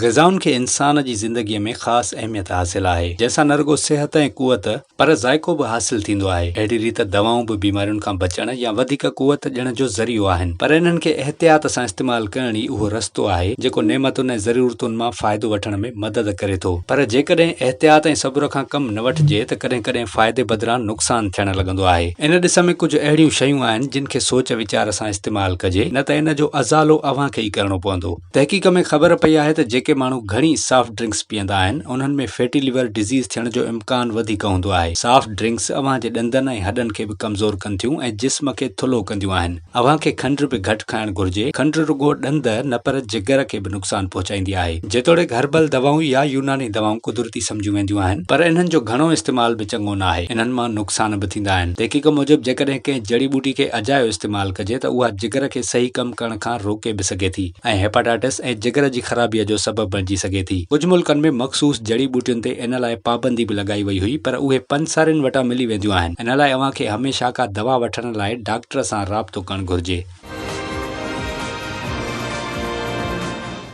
غذائن کي انسان جي زندگيء ۾ خاص اهميت حاصل آهي، جنهن سان نه رڳو صحت ۽ قوت پر ذائقو به حاصل ٿيندو آهي. اهڙي ريت دوائون به بيمارين کان بچڻ يا وڌيڪ قوت ڏيڻ جو ذريعو آهن، پر انهن کي احتياط سان استعمال ڪرڻ ئي اهو رستو آهي، جيڪو نعمتن ۽ ضرورتن مان فائدو وٺڻ ۾ مدد ڪري ٿو. پر جيڪڏهن احتياط ۽ صبر کان ڪم نه وٺجي ته ڪڏهن ڪڏهن فائدي بدران نقصان ٿيڻ لڳندو آهي. ان ڏس ۾ ڪجهه اهڙيون شيون آهن، جن کي سوچ ويچار سان استعمال ڪجي، نه ته ان جو ازالو اوهان کي ئي ڪرڻو پوندو. تحقيق ۾ خبر پئي آهي ته جيڪي ماڻهو گهڻي سافٽ ڊرنڪس پيئندا آهن انهن ۾ فيٽي ليور ڊزيز ٿيڻ جو امڪان وڌيڪ هوندو آهي. سافٽ ڊرنڪس اوهان جي ڏندن ۽ هڏن کي به ڪمزور ڪن ٿيون ۽ جسم کي ٿلهو ڪنديون آهن. اوهان کي کنڊ به گهٽ کائڻ گهرجي. کنڊ رڳو ڏند نه پر جگر کي به نقصان پهچائيندي آهي. جيتوڻيڪ هربل دوائون يا يوناني دوائون قدرتي سمجهيون وينديون آهن پر انهن جو گهڻو استعمال به چڱو ناهي. انهن مان نقصان به ٿيندا آهن. تحقيق موجب جيڪڏهن ڪنهن جڙي ٻوٽي کي اجايو استعمال ڪجي ته اها جگر کي صحيح ڪم ڪرڻ کان روڪي به سگهي ٿي. ۽ هيپاٽائٽس ۽ جگر جي خرابيء جو سبب بڻجي سگهي ٿي. ڪجهه ملڪن ۾ مخصوص جڙي ٻوٽين تي ان لاء پابندي به لڳائي وئي هئي پر اهي پنسارين وٽان ملي وينديون آهن. ان لاء اوهان کي هميشه ڪا دوا وٺڻ لاء ڊاڪٽر سان رابطو ڪرڻ گهرجي.